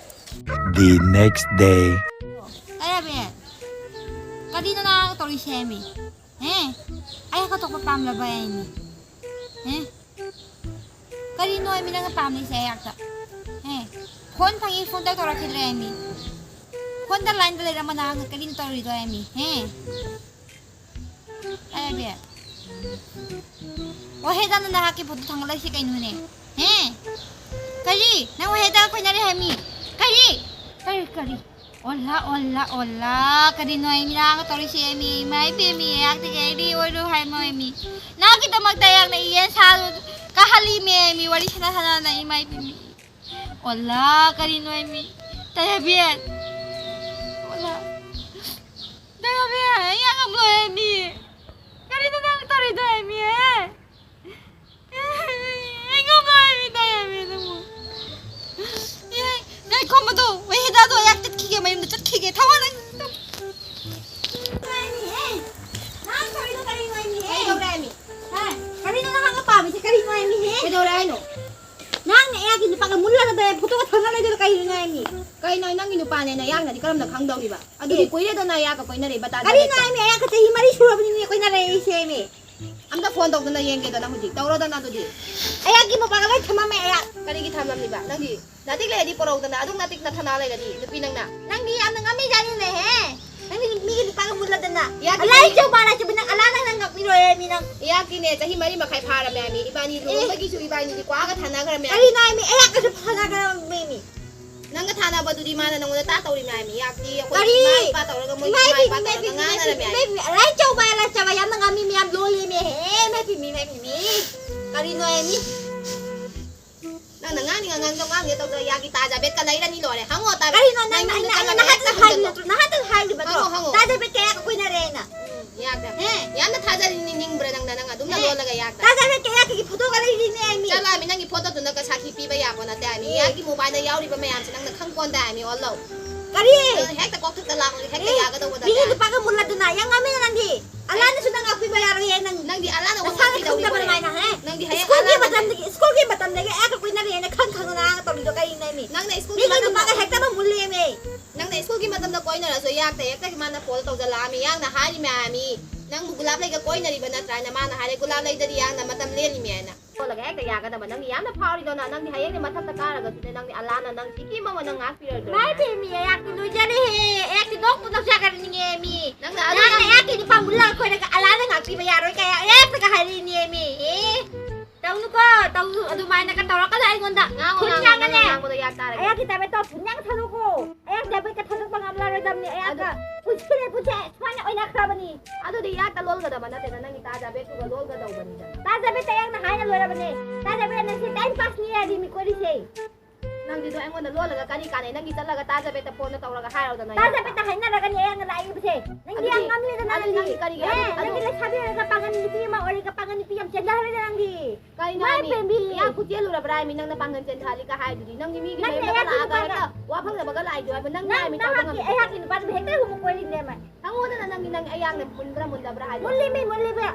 The next day. ꯀꯩ ꯍꯥꯏꯕ? ꯀꯔꯤꯅꯣ ꯅꯪ ꯇꯧꯔꯤꯁꯦ ꯍꯥꯏꯃꯤ? ꯍꯦ? ꯑꯩ ꯍꯥꯠꯇꯣꯛꯄ ꯄꯥꯝꯂꯕ ꯍꯥꯏꯃꯤ? ꯍꯦ? ꯀꯔꯤꯅꯣ ꯍꯥꯏꯃꯤ ꯅꯪꯅ ꯄꯥꯝꯂꯤꯁꯦ ꯑꯩꯍꯥꯛꯇ? ꯍꯦ? ꯐꯣꯟ ꯐꯪꯉꯤ, ꯐꯣꯟ ꯇꯧ ꯇꯧꯔꯛꯈꯤꯗ꯭ꯔꯦ ꯍꯥꯏꯃꯤ? ꯐꯣꯟꯗ ꯂꯥꯏꯟꯗ ꯂꯩꯔꯝꯕ ꯅꯍꯥꯛꯅ ꯀꯔꯤꯅꯣ ꯇꯧꯔꯤꯗꯣ ꯍꯥꯏꯃꯤ? ꯍꯦ? ꯀꯩ ꯍꯥꯏꯕ? ꯋꯥꯍꯦꯗꯥꯅ ꯅꯍꯥꯛꯀꯤ ꯐꯣꯇꯣ ꯊꯥꯡꯒꯠꯂꯛꯏꯁꯤ ꯀꯩꯅꯣꯅꯦ? ꯍꯦ? ꯀꯔꯤ? ꯅꯪ ꯋꯥꯍꯦꯗꯥ ꯀꯣꯏꯅꯔꯦ ꯍꯥꯏꯃꯤ? ꯀꯔꯤ? ꯀꯔꯤ, ꯀꯔꯤ? ꯑꯣꯂꯥ, ꯑꯣꯂꯥ, ꯑꯣꯂꯥ, ꯀꯔꯤꯅꯣ ꯑꯩ ꯃꯤꯅꯥꯒ ꯇꯧꯔꯤꯁꯦ? ꯑꯩ ꯃꯤ, ꯏꯃꯥ ꯏꯕꯦꯝꯃꯤ, ꯑꯩꯍꯥꯛꯇꯒꯤ ꯑꯩꯗꯤ ꯑꯣꯏꯔꯣ ꯍꯥꯏꯃꯣ ꯑꯩ ꯃꯤ꯫ ꯅꯪꯒꯤꯗꯃꯛꯇ ꯑꯩꯍꯥꯛꯅ ꯌꯦꯟ ꯁꯥ ꯀꯥꯍꯜꯂꯤꯃꯦ ꯑꯩ ꯃꯤ, ꯋꯥꯔꯤ ꯁꯥꯟꯅ ꯁꯥꯟꯅꯅ ꯏꯃꯥ ꯏꯕꯦꯝꯃꯤ꯫ ꯑꯣꯂꯥ, ꯀꯔꯤꯅꯣ ꯑꯩ ꯃꯤ? ꯇꯌꯥꯕꯤ, ꯑꯣꯂꯥ, ꯇꯌꯥꯕꯤ, ꯑꯩ ꯌꯥꯝ ꯉꯝꯂꯣꯏ ꯑꯩ ꯃꯤ꯫ ꯀꯔꯤꯅꯣ ꯅꯪ ꯇꯧꯔꯤꯗꯣ ꯑꯩ ꯃꯤ, ꯍꯦ? ꯑꯩ ꯉꯝꯃꯣꯏ, ꯑꯩ ꯇꯥꯏ ꯍꯥꯏꯕꯅꯦ ꯅꯪꯕꯨ꯫ ꯑꯦ, ꯉꯥꯏꯈꯣ, ꯃꯗꯨ, ꯃꯍꯤꯗꯥꯗꯣ ꯑꯩꯍꯥꯛ ꯆꯠꯈꯤꯒꯦ, ꯃꯌꯨꯝꯗ ꯆꯠꯈꯤꯒꯦ꯫ ꯊꯋꯥ ꯅꯪ ꯀꯩꯗꯧꯔꯦ ꯍꯥꯏꯃꯤ? ꯍꯥ? ꯀꯔꯤꯅꯣ ꯅꯍꯥꯛꯅ ꯄꯥꯝꯃꯤꯁꯦ? ꯀꯔꯤꯅꯣ ꯍꯥꯏꯃꯤꯍꯦ? ꯀꯩꯗꯧꯔꯦ ꯍꯥꯏꯅꯣ? ꯅꯍꯥꯛꯅ ꯑꯩꯍꯥꯛꯀꯤ ꯅꯨꯄꯥꯒ ꯃꯨꯜꯂꯒ ꯐꯣꯇꯣꯒ ꯊꯥꯡꯒꯠ ꯂꯩꯗꯣ ꯀꯔꯤꯅꯣ ꯍꯥꯏꯃꯤ? ꯀꯩꯅꯣ, ꯅꯪꯒꯤ ꯅꯨꯄꯥꯅꯦꯅ ꯑꯩꯍꯥꯛꯅꯗꯤ ꯀꯔꯝꯅ ꯈꯪꯗꯧꯔꯤꯕ? ꯑꯗꯨꯗꯤ ꯑꯦ꯫ ꯀꯨꯏꯔꯦꯗꯅ ꯑꯩꯍꯥꯛꯀ ꯀꯣꯏꯅꯔꯛꯏꯕ, ꯇꯥꯟꯖꯥ ꯀꯔꯤꯅꯣ ꯂꯦꯞꯄ꯫ ꯍꯥꯏꯃꯤ? ꯑꯩꯍꯥꯛꯀ ꯆꯍꯤ ꯃꯔꯤ ꯁꯨꯔꯕꯅꯤꯅꯦ ꯀꯣꯏꯅꯔꯛꯏꯁꯦ ꯍꯥꯏꯃꯤ꯫ ꯑꯝꯇ ꯐꯣꯟ ꯇꯧꯗꯅ ꯌꯦꯡꯒꯦꯗꯅ ꯍꯧꯖꯤꯛ꯫ ꯇꯧꯔꯣꯗꯅ ꯑꯗꯨꯗꯤ꯫ ꯑꯩꯍꯥꯛꯀꯤ ꯃꯣꯕꯥꯏꯜꯒ ꯂꯣꯏ ꯊꯝꯃꯝꯃꯦ ꯑꯩꯍꯥꯛ꯫ ꯀꯔꯤꯒꯤ ꯊꯝꯂꯝꯂꯤꯕ? ꯅꯪꯗꯤ ꯅꯥꯇꯤꯛ ꯂꯩꯔꯗꯤ ꯄꯨꯔꯧꯗꯅ, ꯑꯗꯨꯝ ꯅꯥꯇꯤꯛ ꯅꯊꯅꯥ ꯂꯩꯔꯗꯤ, ꯅꯨꯄꯤ ꯅꯪꯅ꯫ ꯅꯪꯗꯤ ꯌꯥꯝꯅ ꯉꯝꯃꯤꯖꯥꯠꯅꯤꯅꯦꯍꯦ꯫ ꯅꯪꯗꯤ ꯃꯤꯒꯤ ꯅꯨꯄꯥꯒ ꯃꯨꯜꯂꯗꯅ꯫ ꯏꯌꯥꯛꯀꯤ ꯑꯂꯥꯏ ꯆꯧꯕ ꯑꯂꯥꯏ ꯆꯧꯕ ꯅꯪ ꯑꯂꯥ ꯅꯪ ꯅꯪ ꯉꯛꯄꯤꯔꯣꯏꯍꯦ ꯃꯤ ꯅꯪ꯫ ꯏꯌꯥꯛꯀꯤꯅꯦ ꯆꯍꯤ ꯃꯔꯤ ꯃꯈꯥꯏ ꯐꯥꯔꯝꯃꯦ ꯍꯥꯏꯃꯤ꯫ ꯏꯕꯥꯅꯤ ꯑꯦ꯫ ꯂꯨꯍꯣꯡꯕꯒꯤꯁꯨ ꯏꯕꯥꯅꯤꯗꯤ ꯀ꯭ꯋꯥꯒ ꯊꯥꯅꯈ꯭ꯔꯃꯦ ꯍꯥꯏꯃꯤ꯫ ꯀꯔꯤꯅꯣ ꯍꯥꯏꯃꯤ? ꯑꯩꯍꯥꯛꯀꯁꯨ ꯐꯅꯈ꯭ꯔꯃꯦ ꯃꯤ꯫ ꯅꯪꯒ ꯊꯥꯅꯕꯗꯨꯗꯤ ꯃꯥꯅ ꯅꯪꯉꯣꯟꯗ ꯇꯥ ꯇꯧꯔꯤ ꯃꯌꯥꯝꯅꯤ꯫ ꯌꯥꯛꯇꯤ ꯑꯩꯈꯣꯏ ꯀꯔꯤ? ꯏꯃꯥ ꯏꯄꯥ ꯇꯧꯔꯒ ꯃꯣꯏꯒꯤ ꯏꯃꯥ ꯏꯃꯥ ꯏꯄꯤ, ꯏꯄꯥ ꯏꯃꯥ ꯇꯧꯔꯒ ꯏꯄꯤ, ꯏꯃꯥ ꯏꯄꯤ, ꯉꯥꯡꯅꯔꯝꯃꯦ ꯏꯃꯥ ꯍꯥꯏꯃꯤ꯫ ꯏꯄꯤ, ꯂꯥꯏ ꯆꯧꯕ ꯍꯥꯏ, ꯂꯥꯏ ꯆꯧꯕ ꯌꯥꯝꯅ ꯉꯥꯡꯃꯤ ꯃꯌꯥꯝ ꯂꯣꯜꯂꯦꯃꯦ꯫ ꯍꯦ, ꯏꯃꯥ ꯏꯄꯤ, ꯏꯃꯥ ꯏꯄꯤ, ꯏꯃꯥ ꯏꯄꯤ꯫ ꯀꯔꯤꯅꯣ ꯍꯥꯏꯃꯤ? ꯅꯪꯅ ꯉꯥꯡꯅꯤꯡꯉ ꯉꯥꯡꯗꯧ ꯉꯥꯡꯒꯦ ꯇꯧꯗ ꯌꯥꯒꯤ ꯇꯥꯖꯥ ꯕꯦꯠꯀ ꯂꯩꯔꯅꯤ ꯂꯣꯏꯔꯦ꯫ ꯍꯪꯉꯣ ꯇꯥꯕꯦꯠ꯫ ꯀꯔꯤꯅꯣ ꯅꯪ ꯅꯪ, ꯌꯨꯝꯗ ꯅꯪ ꯆꯪꯉꯒ ꯅꯍꯥꯟꯇ ꯍꯦꯛꯇ ꯍꯥꯏꯔꯤ ꯍꯪꯖꯜꯂꯣ꯫ ꯅꯠꯇ꯭ꯔꯣ? ꯅꯍꯥꯟꯇ ꯍꯥꯏꯔꯤꯕꯗꯣ? ꯍꯪꯉꯣ, ꯍꯪꯉꯣ꯫ ꯇꯥꯖꯥ ꯕꯦꯠ ꯀꯌꯥꯒ ꯀꯣꯏꯅꯔꯦꯅ꯫ ꯎꯝ, ꯌꯥꯗ꯭ꯔꯦ꯫ ꯍꯦ? ꯌꯥꯝꯅ ꯊꯥꯖꯔꯤꯅꯤ ꯅꯤꯡꯕ꯭ꯔꯥ ꯅꯪꯅ? ꯅꯪ ꯑꯗꯨꯝꯅ ꯍꯦ? ꯂꯣꯜꯂꯒ ꯌꯥꯗ꯭ꯔꯦ꯫ ꯇꯥꯖꯥ ꯕꯦꯠ ꯀꯌꯥꯒꯤ ꯐꯣꯇꯣꯒ ꯂꯩꯔꯤꯅꯦ ꯍꯥꯏꯃꯤ꯫ ꯆꯠꯂꯣ ꯍꯥꯏꯃꯤ, ꯅꯪꯒꯤ ꯐꯣꯇꯣꯗꯨꯅꯒ ꯁꯥꯈꯤ ꯄꯤꯕ ꯌꯥꯕ ꯅꯠꯇꯦ ꯍꯥꯏꯃꯤ꯫ ꯑꯦ꯫ ꯌꯥꯒꯤ ꯃꯣꯕꯥꯏꯜꯗ ꯌꯥꯎꯔꯤꯕ ꯃꯌꯥꯝꯁꯦ ꯅꯪꯅ ꯈꯪ ꯄꯣꯟꯗ ꯍꯥꯏꯃꯤ, ꯑꯣꯜꯂꯧ꯫ ꯀꯔꯤ? ꯅꯪ ꯍꯦꯛꯇ ꯀꯣꯛꯊꯛꯇ ꯂꯥꯛꯄꯒꯤ ꯍꯦꯛꯇ ꯑꯦ, ꯌꯥꯒꯗꯧꯕ ꯃꯤꯒꯤ ꯅꯠꯇꯦ ꯍꯥꯏꯃꯤ꯫ ꯅꯨꯄꯥꯒ ꯃꯨꯜꯂꯗꯅ ꯌꯥꯝ ꯉꯝꯃꯦꯅ ꯅꯪꯗꯤ꯫ ꯑꯂꯥꯅꯁꯨ ꯅꯪ ꯉꯥꯛꯄꯤꯕ ꯌꯥꯔꯣꯏꯌꯦ ꯅꯪ꯫ ꯅꯪꯗꯤ ꯑꯂꯥꯅ ꯅꯁꯥꯅ ꯋꯥꯉꯥꯡ ꯈꯪꯗꯕ ꯄꯤꯗꯧꯔꯤꯕꯣꯏꯔꯦ꯫ ꯑꯗꯨꯃꯥꯏꯅ, ꯍꯦ? ꯅꯪꯗꯤ ꯍꯌꯦꯡ ꯁ꯭ꯀꯨꯜꯒꯤ ꯑꯂꯥꯅ ꯃꯇꯝꯗꯒꯤ, ꯁ꯭ꯀꯨꯜꯒꯤ ꯃꯇꯝꯗꯒꯤ ꯑꯩꯒ ꯀꯣꯏꯅꯔꯦꯅ ꯈꯪ ꯈꯪꯅ ꯅꯪ ꯇꯧꯔꯤꯗꯣ ꯀꯔꯤꯅꯣ ꯍꯥꯏꯃꯤ? ꯅꯪꯅ ꯁ꯭ꯀꯨꯜꯒꯤ ꯃꯤꯒꯤ ꯃꯇꯝꯗ ꯅꯨꯄꯥꯒ ꯍꯦꯛꯇ ꯑꯃ ꯃꯨꯜꯂꯦꯃꯦ꯫ ꯅꯪꯅ ꯁ꯭ꯀꯨꯜꯒꯤ ꯃꯇꯝꯗ ꯀꯣꯏꯅꯔꯁꯨ ꯌꯥꯛꯇ ꯍꯦꯛꯇ ꯃꯥꯅ ꯐꯣꯟ ꯇꯧꯖꯜꯂꯛꯑꯃꯤ꯫ ꯌꯥꯛꯅ ꯍꯥꯏꯔꯤꯃꯦ ꯍꯥꯏꯃꯤ, "ꯅꯪꯕꯨ ꯒꯨꯂꯥꯞ ꯂꯩꯒ ꯀꯣꯏꯅꯔꯤꯕ ꯅꯠꯇ꯭ꯔꯥ?" ꯍꯥꯏꯅ ꯃꯥꯅ ꯍꯥꯏꯔꯦ, "ꯒꯨꯂꯥꯞ ꯂꯩꯗꯗꯤ ꯌꯥꯛꯅ ꯃꯇꯝ ꯂꯦꯜꯂꯤꯃꯦ" ꯍꯥꯏꯅ꯫ ꯀꯣꯜꯂꯒ ꯍꯦꯛꯇ ꯌꯥꯒꯗꯕ꯫ ꯅꯪꯒꯤ ꯌꯥꯝꯅ ꯐꯥꯎꯔꯤꯗꯣ ꯅ-, ꯅꯪꯗꯤ ꯍꯌꯦꯡꯅꯦ ꯃꯊꯛꯇ ꯀꯥꯔꯒꯁꯨꯅꯦ, ꯅꯪꯗꯤ ꯑꯂꯥꯅ ꯅꯪ ꯁꯤꯀꯤ ꯃꯃ ꯅꯪ ꯉꯥꯛꯄꯤꯔꯣꯏꯗ꯭ꯔꯣ? ꯃꯥꯏ ꯄꯦꯝꯃꯤ, ꯑꯩꯍꯥꯛꯇꯤ ꯂꯣꯏꯖꯔꯦꯍꯦ꯫ ꯑꯩꯍꯥꯛꯇꯤ ꯅꯣꯛꯄꯨ ꯅꯣꯛꯆꯒꯅꯤꯡꯉꯦ ꯃꯤ꯫ ꯅꯪꯅ ꯅꯍꯥꯟꯅ ꯑꯗꯨ ꯑꯩꯍꯥꯛꯀꯤ ꯅꯨꯄꯥ ꯃꯨꯜꯂꯒ ꯑꯩꯈꯣꯏꯅꯒ ꯑꯂꯥꯅ ꯉꯥꯛꯄꯤꯕ ꯌꯥꯔꯣꯏ ꯀꯥꯏ ꯑꯦꯛꯇꯒ ꯍꯥꯏꯔꯤꯅꯦ ꯃꯤ꯫ ꯑꯦ, ꯇꯧꯅꯨꯀꯣ, ꯇꯧꯅꯨ, ꯑꯗꯨꯃꯥꯏꯅꯒ ꯇꯧꯔꯛꯀꯅꯨ ꯑꯩꯉꯣꯟꯗ꯫ ꯉꯥꯡꯉꯣ, ꯉꯥꯡꯉꯣ, ꯈꯨꯟ ꯉꯥꯡꯉꯣ, ꯉꯥꯡꯉꯅꯦ꯫ ꯉꯥꯡꯕꯗꯣ ꯌꯥ ꯇꯥꯔꯒꯦ꯫ ꯑꯩꯍꯥꯛꯀꯤ ꯇꯥꯏꯕꯦꯠꯇꯣ ꯊꯨꯝ ꯌꯥꯝ ꯊꯛꯎꯀꯣ꯫ ꯑꯩꯍꯥꯛ ꯖꯥꯕꯦꯠꯀ ꯊꯥꯗꯣꯛꯄ ꯉꯝꯂꯔꯣꯏꯗꯕꯅꯤ꯫ ꯑꯩꯍꯥꯛꯀ ꯑꯗꯨ ꯄꯨꯟꯁꯤ ꯂꯩ ꯄꯨꯟꯁꯤ ꯁꯨꯃꯥꯏꯅ ꯑꯣꯏꯅꯈ꯭ꯔꯕꯅꯤ꯫ ꯑꯗꯨꯗꯤ ꯏꯌꯥꯛꯇ ꯂꯣꯜꯒꯗꯕ ꯅꯠꯇꯦꯗ, ꯅꯪꯒꯤ ꯇꯥ ꯖꯥꯕꯦꯠꯇꯨꯒ ꯂꯣꯜꯒꯗꯧꯕꯅꯤꯗꯅ꯫ ꯇꯥ ꯖꯥꯕꯦꯠꯇ ꯑꯩꯍꯥꯛꯅ ꯍꯥꯏꯅ ꯂꯣꯏꯔꯕꯅꯦ꯫ ꯇꯥ ꯖꯥꯕꯦꯠ, ꯅꯪꯁꯦ ꯇꯥꯏꯝ ꯄꯥꯁꯅꯤ ꯍꯥꯏꯗꯤ ꯃꯤ ꯀꯣꯏꯔꯤꯁꯦ꯫ ꯅꯪꯗꯤ ꯑꯗꯣ ꯑꯩꯉꯣꯟꯗ ꯂꯣꯜꯂꯒ ꯀꯔꯤ ꯀꯥꯟꯅꯩ? ꯅꯪꯒꯤ ꯆꯠꯂꯒ ꯇꯥ ꯖꯥꯕꯦꯠꯇ ꯐꯣꯟꯗ ꯇꯧꯔꯒ ꯍꯥꯏꯔꯣꯗꯅ ꯇꯥ ꯏꯌꯥꯛꯇ꯫ ꯖꯥꯕꯦꯠꯇ ꯍꯥꯏꯅꯔꯒꯅꯤ ꯑꯩꯍꯥꯛꯅ ꯂꯥꯛꯏꯕꯁꯦ꯫ ꯅꯪꯗꯤ ꯌꯥꯝ ꯑꯗꯨꯗꯤ, ꯉꯝꯂꯦꯗꯅ ꯑꯗꯨꯗꯤ ꯅꯪꯗꯤ꯫ ꯅꯪ ꯀꯔꯤꯒꯤ ꯑꯦ, ꯑꯗꯨ, ꯅꯪꯗꯤ ꯑꯗꯨ ꯂꯩꯁꯥꯕꯤ ꯑꯣꯏꯔꯒ ꯄꯥꯡꯒꯟ ꯅꯨꯄꯤ ꯑꯃ ꯑꯣꯏꯔꯒ ꯄꯥꯡꯒꯟ ꯅꯨꯄꯤ ꯌꯥꯝ ꯆꯦꯟꯊꯈ꯭ꯔꯦꯗ ꯅꯪꯗꯤ꯫ ꯀꯩꯅꯣ ꯏꯃꯥ ꯍꯥꯏꯃꯤ? ꯏꯕꯦꯝꯕꯤ꯫ ꯏꯌꯥ ꯈꯨꯆꯦꯜꯂꯨꯔꯕ꯭ꯔꯥ ꯍꯥꯏꯃꯤ? ꯅꯪꯅ ꯄꯥꯡꯒꯟ ꯆꯦꯟꯊꯍꯜꯂꯤꯒ ꯍꯥꯏꯗꯨꯗꯤ꯫ ꯅꯪꯒꯤ ꯃꯤꯒꯤ ꯅꯪꯅ ꯃꯌꯨꯝꯗꯒ ꯏꯌꯥ ꯂꯥꯛꯑꯒ ꯈꯨꯆꯦꯜꯂꯨꯔꯕ꯭ꯔꯥ? ꯍꯦꯛꯇ ꯋꯥ ꯐꯪꯗꯕꯒ ꯂꯥꯛꯏꯗꯣ ꯍꯥꯏꯕ ꯅꯪ ꯅꯪ ꯏꯌꯥ ꯍꯥꯏꯃꯤ? ꯇꯧꯕ ꯑꯩꯍꯥꯛꯀꯤ, ꯉꯝꯗꯕ꯫ ꯑꯩꯍꯥꯛꯀꯤ ꯅꯨꯄꯥꯗꯨꯕꯨ ꯍꯦꯛꯇ ꯑꯃꯨꯛ ꯀꯣꯏꯔꯤꯅꯦ ꯃꯥ꯫ ꯍꯪꯉꯣꯗꯅ ꯅꯪꯒꯤ, ꯅꯪ ꯑꯌꯥꯡꯅ ꯃꯨꯟꯕ꯭ꯔꯥ ꯃꯨꯟꯗꯕ꯭ꯔꯥ ꯍꯥꯏꯗꯣ꯫ ꯃꯨꯜꯂꯤꯃꯤ, ꯃꯨꯜꯂꯤꯃꯤ꯫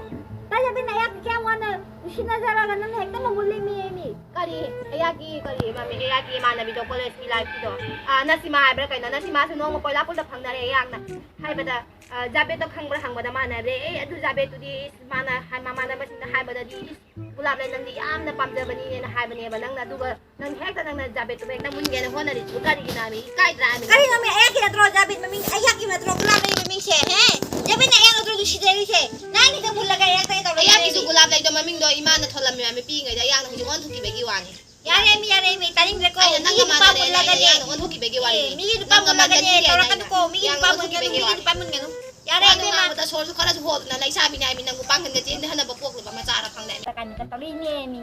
ꯇꯥꯖꯕꯤꯅ ꯑꯌꯥꯛꯀꯤ ꯀꯌꯥꯝ ꯋꯥꯅ ꯅꯨꯡꯁꯤꯅꯖꯔꯒ ꯅꯪꯅ ꯍꯦꯛꯇ ꯑꯃꯨꯛ ꯃꯨꯜꯂꯤꯃꯤ ꯃꯤ꯫ ꯀꯔꯤ? ꯑꯌꯥꯛꯀꯤ ꯀꯔꯤ ꯏꯃꯥꯟꯅꯕꯤ? ꯑꯌꯥꯛꯀꯤ ꯏꯃꯥꯟꯅꯕꯤꯗꯣ ꯀꯣꯂꯦꯖꯀꯤ ꯂꯥꯏꯐꯀꯤꯗꯣ꯫ ꯑꯥ, ꯅꯁꯤꯃꯥ ꯍꯥꯏꯕ꯭ꯔꯥ ꯀꯩꯅꯣ? ꯅꯁꯤꯃꯥꯁꯨ ꯅꯣꯡꯃ ꯀꯣꯏꯂꯥꯄꯨꯔꯗ ꯐꯪꯅꯔꯦ ꯑꯌꯥꯛꯅ꯫ ꯍꯥꯏꯕꯗ, ꯑꯥ, ꯖꯥꯕꯦꯠꯇꯣ ꯈꯪꯕ꯭ꯔꯥ ꯍꯪꯕꯗ ꯃꯥꯅ ꯍꯥꯏꯕꯗꯤ, "ꯑꯦ, ꯑꯗꯨ ꯖꯥꯕꯦꯠꯇꯨꯗꯤ ꯏꯁ, ꯃꯥꯅ ꯍꯥꯏ-, ꯃꯃꯥꯟꯅꯕꯁꯤꯡꯅ ꯍꯥꯏꯕꯗꯗꯤ ꯏꯁ, ꯒꯨꯂꯥꯞ ꯂꯩ ꯅꯪꯗꯤ ꯌꯥꯝꯅ ꯄꯥꯝꯖꯕꯅꯤꯅꯦꯅ" ꯍꯥꯏꯕꯅꯦꯕ꯫ ꯅꯪꯅ ꯑꯗꯨꯒ ꯅꯪ ꯍꯦꯛꯇ ꯅꯪꯅ ꯖꯥꯕꯦꯠꯇꯨꯕꯨ ꯍꯦꯛꯇ ꯃꯨꯟꯒꯦꯅ ꯍꯣꯠꯅꯔꯤꯗꯨꯕꯨ ꯀꯔꯤꯒꯤꯅꯣ ꯍꯥꯏꯃꯤ? ꯏꯀꯥꯏꯗ꯭ꯔꯥ ꯍꯥꯏꯃꯤ? ꯀꯔꯤꯅꯣꯃꯤ? ꯑꯌꯥꯛꯀꯤ ꯅꯠꯇ꯭ꯔꯣ ꯖꯥꯕꯦꯠ ꯃꯃꯤꯡ? ꯑꯌꯥꯛꯀꯤ ꯅꯠꯇ꯭ꯔꯣ ꯒꯨꯂꯥꯞ ꯂꯩ ꯃꯃꯤꯡꯁꯦ? ꯍꯦ? ꯖꯥꯕꯦꯠꯅ ꯑꯌꯥꯛ ꯅꯠꯇ꯭ꯔꯣ ꯅꯨꯡꯁꯤꯖꯔꯤꯁꯦ? ꯅꯪꯒꯤꯗ ꯃꯨꯜꯂꯒ ꯑꯌꯥꯛꯇꯒꯤ ꯇꯧꯔꯛꯏꯅꯦ ꯑꯌꯥꯛꯀꯤꯁꯨ ꯍꯥꯏꯃꯤ꯫ ꯒꯨꯂꯥꯞ ꯂꯩꯗꯣ ꯃꯃꯤꯡꯗꯣ ꯏꯃꯥꯅ ꯊꯣꯜꯂꯝꯃꯦ ꯍꯥꯏꯃꯤ ꯄꯤꯛꯏꯉꯩꯗ꯫ ꯑꯌꯥꯛꯅ ꯍꯧꯖꯤꯛ ꯑꯣꯟꯊꯣꯛꯈꯤꯕꯒꯤ ꯋꯥꯅꯤ꯫ ꯌꯥꯔꯦꯃꯤ, ꯌꯥꯔꯦꯃꯤ, ꯇꯥꯅꯤꯡꯗ꯭ꯔꯦꯀꯣ꯫ ꯑꯩꯅ ꯃꯤꯒꯤ ꯅꯪꯒ ꯅꯨꯄꯥ ꯃꯥꯟꯅꯔꯦ, ꯃꯨꯜꯂꯒꯅꯦ꯫ ꯑꯩꯅ ꯑꯣꯟꯊꯣꯛꯈꯤꯕꯒꯤ ꯋꯥꯔꯤꯅꯤ꯫ ꯑꯦ, ꯃꯤꯒꯤ ꯅꯨꯄꯥ ꯅꯪꯒ ꯃꯨꯜꯂꯒꯅꯦ, ꯃꯥꯟꯅꯅꯤꯡꯗꯦ ꯍꯥꯏꯅ ꯇꯧꯔꯛꯀꯅꯨꯀꯣ꯫ ꯃꯤꯒꯤ ꯌꯥꯝꯅ ꯅꯨꯄꯥ ꯃꯨꯜꯂꯒꯅꯨ, ꯑꯣꯟꯊꯣꯛꯈꯤꯕꯒꯤ ꯃꯤꯒꯤ ꯋꯥꯔꯤꯅꯤ꯫ ꯅꯨꯄꯥ ꯃꯨꯟꯒꯅꯨ꯫ ꯌꯥꯔꯦ, ꯅꯪꯅ ꯏꯕꯦꯝꯃ꯫ ꯉꯥꯡꯕꯗ ꯁꯣꯔꯁꯨ ꯈꯔꯁꯨ ꯍꯣꯗꯅ ꯂꯩꯁꯥꯕꯤꯅꯦ ꯍꯥꯏꯃꯤ, ꯅꯪꯕꯨ ꯄꯥꯡꯒꯟꯒ ꯆꯦꯟꯗꯍꯟꯅꯕ ꯄꯣꯛꯂꯕ ꯃꯆꯥꯔ ꯈꯪꯗꯦ꯫ ꯀꯥꯏꯅ ꯇꯧꯔꯤꯅꯦꯃꯤ꯫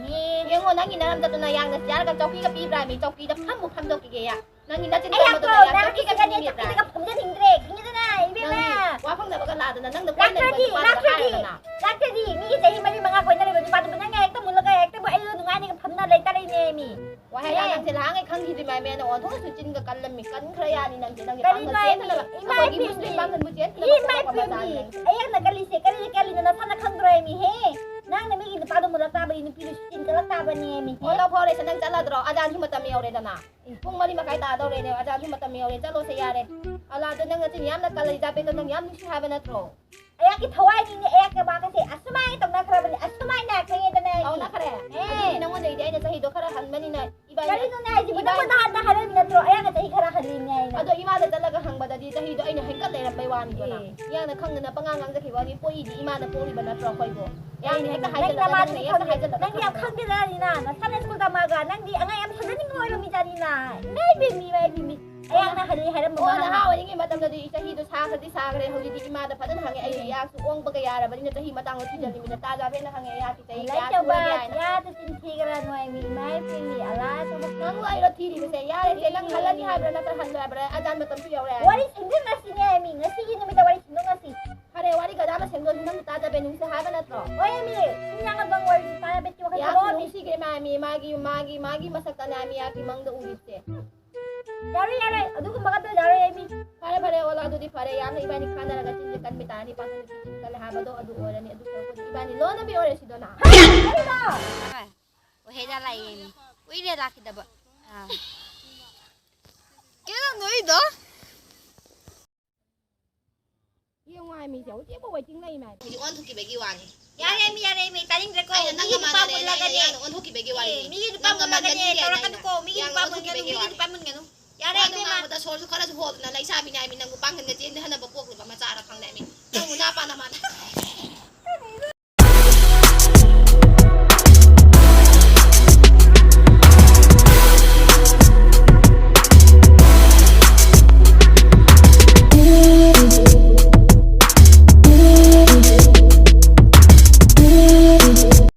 ꯌꯦꯡꯉꯣ, ꯅꯪꯒꯤ ꯅꯔꯝꯗ ꯌꯥꯔꯒ ꯆꯧꯀ꯭ꯔꯤꯒ ꯄꯤꯕ꯭ꯔꯥ ꯃꯤ? ꯆꯧꯀ꯭ꯔꯤꯗ ꯐꯝꯕꯨ ꯐꯝꯗꯣꯛꯈꯤꯒꯦ ꯌꯥ꯫ ꯅꯪꯒꯤ ꯅꯆꯤꯟ ꯑꯩ ꯌꯥꯝ ꯀꯟꯕꯗꯨꯅ ꯌꯥꯝ ꯇꯧꯔꯤꯁꯦ ꯆꯧꯀ꯭ꯔꯤꯒ ꯀꯔꯤꯅꯣ? ꯄꯤꯅꯤꯡꯉꯦ꯫ ꯆꯧꯀ꯭ꯔꯤꯒ ꯐꯝꯖꯅꯤꯡꯗ꯭ꯔꯦ, ꯈꯪꯉꯦꯗꯅ, ꯏꯕꯦꯝꯃ꯫ ꯅꯪꯗꯤ ꯋꯥ ꯐꯪꯗꯕꯒ ꯂꯥꯗꯅ ꯅꯪꯅ ꯀꯣꯏꯅꯔꯤꯕ ꯂꯥꯛꯇ꯭ꯔꯗꯤ, ꯅꯨꯄꯥꯗꯨꯗ ꯂꯥꯛꯇ꯭ꯔꯗꯤ, ꯍꯥꯏꯔꯗꯅ꯫ ꯂꯥꯛꯇ꯭ꯔꯗꯤ, ꯃꯤꯒꯤ ꯆꯍꯤ ꯃꯔꯤ ꯃꯉꯥ ꯀꯣꯏꯅꯔꯤꯕ ꯅꯨꯄꯥꯗꯨꯕꯨ ꯅꯪꯅ ꯍꯦꯛꯇ ꯃꯨꯜꯂꯒ ꯍꯦꯛꯇꯕꯨ ꯑꯩꯒ ꯅꯨꯡꯉꯥꯏꯅꯒ ꯐꯝꯅ ꯂꯩꯇꯔꯤꯅꯦꯃꯤ꯫ ꯋꯥꯍꯩ ꯑꯦ꯫ ꯂꯥꯟꯅꯪꯁꯦ ꯂꯍꯥꯡꯉꯩ ꯈꯪꯈꯤꯗ꯭ꯔꯤ ꯃꯥꯏꯃꯦ, ꯅꯪ ꯑꯣꯟꯊꯣꯛꯅꯁꯨ ꯆꯤꯟꯒ ꯀꯜꯂꯝꯃꯤ, ꯀꯟꯈ꯭ꯔ ꯌꯥꯅꯤ ꯅꯪꯁꯦ, ꯅꯪꯒꯤ ꯀꯔꯤꯅꯣ ꯄꯥꯡꯒꯜ ꯍꯥꯏꯁꯦ? ꯆꯦꯟꯗꯅꯕ, ꯏꯃꯥ ꯑꯩꯈꯣꯏꯒꯤ ꯏꯕꯦꯝꯃꯤ, ꯃꯨꯁꯂꯤꯝ ꯄꯥꯡꯒꯜꯕꯨ ꯆꯦꯟꯗꯅꯕ ꯏꯃꯥ ꯍꯣꯠꯅꯕ ꯏꯕꯦꯝꯃꯤ, ꯃꯆꯥꯅꯤ ꯅꯪꯁꯦ꯫ ꯑꯩꯍꯥꯛꯅ ꯀꯜꯂꯤꯁꯦ ꯀꯔꯤꯒꯤ ꯀꯜꯂꯤꯅꯣ ꯅꯁꯥꯅ ꯈꯪꯗ꯭ꯔꯣꯃꯤ ꯍꯦ? ꯅꯪꯅ ꯃꯤꯒꯤ ꯅꯨꯄꯥꯗꯣ ꯃꯨꯜꯂꯛ ꯇꯥꯕꯅꯤ, ꯅꯨꯄꯤꯗꯨꯁꯨ ꯆꯤꯟ ꯀꯜꯂꯛ ꯇꯥꯕꯅꯦꯃꯤ ꯍꯦ? ꯑꯣ, ꯂꯧ ꯐꯥꯎꯔꯦꯁꯦ, ꯅꯪ ꯆꯠꯂꯗ꯭ꯔꯣ? ꯑꯖꯥꯟꯁꯨ ꯃꯇꯝ ꯌꯧꯔꯦꯗꯅ꯫ ꯄꯨꯡ ꯃꯔꯤ ꯃꯈꯥꯏ ꯇꯥꯗꯧꯔꯦꯅꯦ, ꯑꯖꯥꯟꯁꯨ ꯃꯇꯝ ꯌꯧꯔꯦ, ꯆꯠꯂꯣꯁꯦ ꯌꯥꯔꯦ꯫ ꯑꯂꯥꯗꯣ ꯅꯪ ꯅꯆꯤꯟ ꯌꯥꯝꯅ ꯀꯜꯂꯤ, ꯖꯥꯕꯦꯠꯇꯣ ꯅꯪ ꯌꯥꯝ ꯅꯨꯡꯁꯤ ꯍꯥꯏꯕ ꯅꯠꯇ꯭ꯔꯣ? ꯑꯩꯍꯥꯛꯀꯤ ꯊꯋꯥꯏꯅꯤꯅꯦ, ꯑꯩꯍꯥꯛꯀꯤ ꯕꯥꯀꯁꯦ ꯑꯁꯨꯃꯥꯏꯅ ꯇꯧꯅꯈ꯭ꯔꯕꯅꯤ, ꯑꯁꯨꯃꯥꯏꯅ ꯈꯪꯉꯦꯗꯅ ꯑꯩꯗꯤ꯫ ꯇꯧꯅꯈ꯭ꯔꯦ? ꯑꯦ꯫ ꯑꯗꯨꯗꯤ ꯅꯪꯉꯣꯟꯗꯩꯗꯤ ꯑꯩꯅ ꯆꯍꯤꯗꯣ ꯈꯔ ꯍꯟꯕꯅꯤꯅ ꯏꯕꯥꯅꯤ ꯀꯔꯤꯅꯣꯅꯦ ꯍꯥꯏꯁꯤꯕꯨ? ꯏꯕꯥꯅꯤ ꯅꯪꯉꯣꯟꯗ ꯍꯥꯟꯅ ꯍꯥꯏꯔꯝꯃꯤ ꯅꯠꯇ꯭ꯔꯣ? ꯑꯩꯍꯥꯛꯅ ꯆꯍꯤ ꯈꯔ ꯍꯜꯂꯤꯅꯦ ꯍꯥꯏꯅ꯫ ꯑꯗꯣ ꯏꯃꯥꯗ ꯆꯠꯂꯒ ꯍꯪꯕꯗꯗꯤ ꯆꯍꯤꯗꯣ ꯑꯩꯅ ꯍꯦꯟꯀꯠ ꯂꯩꯔꯝꯕꯩ ꯋꯥꯅꯤꯗꯅ꯫ ꯑꯦ꯫ ꯏꯌꯥꯡꯅ ꯈꯪꯗꯅ ꯄꯉꯥꯡ ꯉꯥꯡꯖꯈꯤꯕ ꯋꯥꯅꯤ, ꯄꯣꯛꯏꯗꯤ ꯏꯃꯥꯅ ꯄꯣꯛꯂꯤꯕ ꯅꯠꯇ꯭ꯔꯣ ꯑꯩꯈꯣꯏꯕꯨ? ꯏꯌꯥꯡꯅ ꯍꯦꯛꯇ ꯅꯪ ꯍꯥꯏꯖꯜꯂꯒ ꯅꯃꯥꯗꯨꯗꯤ ꯅꯪꯅ ꯍꯦꯛꯇ ꯈꯪꯗꯦ꯫ ꯍꯥꯏꯖꯜꯂꯒ ꯅꯪꯗꯤ ꯌꯥꯝ ꯈꯪꯗꯦꯗ, ꯔꯤꯅꯥ꯫ ꯅꯁꯥꯅ ꯁ꯭ꯀꯨꯜ ꯇꯝꯃꯒ ꯅꯪꯗꯤ ꯑꯉꯥꯡ ꯌꯥꯝ ꯁꯥꯖꯅꯤꯡꯕ ꯑꯣꯏꯔꯝꯃꯤꯗ, ꯔꯤꯅꯥ꯫ ꯏꯃꯥ ꯏꯕꯦꯝꯃ, ꯏꯃꯥ ꯏꯕꯦꯝꯃ꯫ ꯑꯩꯍꯥꯛꯅ ꯍꯜꯂꯤ ꯍꯥꯏꯔꯝꯕ ꯑꯣ, ꯃꯍꯥꯛꯅ ꯅꯍꯥ ꯑꯣꯏꯔꯤꯉꯩ ꯃꯇꯝꯗꯗꯤ ꯆꯍꯤꯗꯣ ꯁꯥꯈ꯭ꯔꯗꯤ ꯁꯥꯈ꯭ꯔꯦ, ꯍꯧꯖꯤꯛꯇꯤ ꯏꯃꯥꯗ ꯐꯖꯅ ꯍꯪꯉꯦ꯫ ꯑꯩꯁꯨ ꯏꯌꯥꯛꯁꯨ ꯑꯣꯡꯕꯒ ꯌꯥꯔꯕꯅꯤꯅ ꯆꯍꯤ ꯃꯇꯥꯡꯗ ꯊꯤꯖꯜꯂꯤꯃꯤꯅ ꯇꯥꯖꯥꯕꯦꯅ ꯍꯪꯉꯦ, ꯏꯌꯥꯛꯀꯤ ꯆꯍꯤ ꯂꯥꯏꯔꯤꯛ ꯀꯌꯥ ꯇꯧꯕ ꯁꯨꯔꯒꯦ ꯍꯥꯏꯅ꯫ ꯌꯥꯗ ꯆꯤꯟ ꯊꯤꯒ꯭ꯔꯥ ꯅꯣꯏ ꯃꯤ ꯃꯥꯏ ꯄꯤꯅꯤ ꯑꯂꯥ ꯇꯧꯕ꯫ ꯅꯪꯕꯨ ꯑꯩꯔꯣ ꯊꯤꯔꯤꯕꯁꯦ? ꯌꯥꯔꯦꯁꯦ, ꯅꯪ ꯍꯜꯂꯅꯤ ꯍꯥꯏꯕ꯭ꯔꯥ ꯅꯠꯇ꯭ꯔ ꯍꯜꯂꯣꯏ ꯍꯥꯏꯕ꯭ꯔꯥ? ꯑꯖꯥꯟ ꯃꯇꯝꯁꯨ ꯌꯧꯔꯦ꯫ ꯋꯥꯔꯤ ꯁꯤꯟꯗꯣꯛꯅꯁꯤꯅꯦ ꯃꯤ, ꯉꯁꯤꯒꯤ ꯅꯨꯃꯤꯠꯇ ꯋꯥꯔꯤ ꯁꯤꯟꯗꯣꯛꯅꯁꯤ꯫ ꯐꯔꯦ, ꯋꯥꯔꯤ ꯀꯗꯥ ꯑꯃ ꯁꯦꯝꯗꯣꯛꯑꯁꯤ, ꯅꯪ ꯇꯥꯖꯥꯕꯦ ꯅꯨꯡꯁꯤ ꯍꯥꯏꯕ ꯅꯠꯇ꯭ꯔꯣ? ꯍꯣꯏ ꯃꯤ, ꯁꯨꯝ ꯌꯥꯡꯉ ꯕꯪ ꯑꯣꯏꯔꯁꯨ ꯇꯥꯖꯥꯕꯦ ꯋꯥꯈꯜ ꯌꯥꯝ ꯊꯥꯗꯣꯛꯑꯣ ꯃꯤ꯫ ꯅꯨꯡꯁꯤꯈ꯭ꯔꯦ ꯃꯥ, ꯃꯤ ꯃꯥꯒꯤ, ꯃꯥꯒꯤ, ꯃꯥꯒꯤ ꯃꯁꯛꯇꯅꯦ ꯃꯤ ꯌꯥꯛꯀꯤ ꯃꯪꯗ ꯎꯔꯤꯁꯦ꯫ ꯌꯥꯔꯣꯏ, ꯌꯥꯔꯣꯏ, ꯑꯗꯨꯒꯨꯝꯕꯒ ꯑꯝꯇ ꯌꯥꯔꯣꯏ ꯑꯩ ꯃꯤ꯫ ꯐꯔꯦ, ꯐꯔꯦ, ꯑꯣꯂꯥ, ꯑꯗꯨꯗꯤ ꯐꯔꯦ꯫ ꯌꯥꯝꯅ ꯏꯕꯥꯅꯤ ꯈꯟꯅꯔꯒ ꯆꯤꯟꯁꯦ ꯀꯟꯕꯤ ꯇꯥꯔꯅꯤ, ꯄꯥꯈꯪ ꯅꯨꯄꯤ ꯆꯤꯟ ꯀꯜꯂꯦ ꯍꯥꯏꯕꯗꯣ ꯑꯗꯨ ꯑꯣꯏꯔꯅꯤ꯫ ꯑꯗꯨ ꯁꯔꯨꯛꯄꯨꯗꯤ ꯏꯕꯥꯅꯤ ꯂꯣꯟꯅꯕꯤ ꯑꯣꯏꯔꯁꯤꯗꯅ꯫ ꯀꯔꯤꯅꯣ? ꯑꯣꯍꯦꯗ ꯂꯥꯛꯑꯦ ꯃꯤ꯫ ꯀꯨꯏꯔꯦ ꯂꯥꯛꯈꯤꯗꯕ꯫ ꯑꯥ꯫ ꯀꯩꯅꯣ ꯅꯣꯏꯗꯣ? ꯌꯦꯡꯉꯣ ꯍꯥꯏ ꯃꯤꯁꯦ, ꯍꯧꯖꯤꯛꯐꯥꯎ waiting ꯂꯩ ꯃꯥ꯫ ꯍꯧꯖꯤꯛ ꯑꯣꯟꯊꯣꯛꯈꯤꯕꯒꯤ ꯋꯥꯅꯤ꯫ ꯌꯥꯔꯦ ꯃꯤ, ꯌꯥꯔꯦ ꯃꯤ, ꯇꯥꯅꯤꯡꯗ꯭ꯔꯦꯀꯣ꯫ ꯑꯩꯅ ꯃꯤꯒꯤ ꯅꯪꯒ ꯅꯨꯄꯥ ꯃꯥꯟꯅꯔꯦ, ꯃꯨꯜꯂꯒꯅꯦ꯫ ꯅꯪꯅ ꯑꯣꯟꯊꯣꯛꯈꯤꯕꯒꯤ ꯋꯥꯔꯤ꯫ ꯑꯦ, ꯃꯤꯒꯤ ꯅꯨꯄꯥ ꯅꯪꯒ ꯃꯨꯜꯂꯒꯅꯦ, ꯃꯥꯟꯅꯅꯤꯡꯗꯦ ꯍꯥꯏꯅ꯫ ꯇꯧꯔꯛꯀꯅꯨꯀꯣ꯫ ꯃꯤꯒꯤ ꯌꯥꯔꯦ, ꯅꯨꯄꯥ ꯃꯨꯜꯂꯒꯅꯦ, ꯑꯣꯟꯊꯣꯛꯈꯤꯕꯒꯤ ꯃꯤꯒꯤ ꯋꯥꯅꯤ꯫ ꯅꯨꯄꯥ ꯃꯨꯟꯒꯅꯨ꯫ ꯌꯥꯔꯦ ꯋꯥꯗꯣ ꯏꯕꯦꯝꯃ꯫ ꯉꯥꯡꯕꯗ ꯁꯣꯔꯁꯨ ꯈꯔꯁꯨ ꯍꯣꯗꯅ ꯂꯩꯁꯥꯕꯤꯅꯦ ꯍꯥꯏꯃꯤ, ꯅꯪꯕꯨ ꯄꯥꯡꯒꯟꯒ ꯆꯦꯟꯗꯦ ꯍꯟꯅꯕ ꯄꯣꯛꯂꯨꯕ ꯃꯆꯥꯔ ꯈꯪꯗꯦ ꯍꯥꯏꯃꯤ꯫ ꯅꯪꯕꯨ ꯅꯥꯄꯥ ꯅꯃꯥꯟꯅ꯫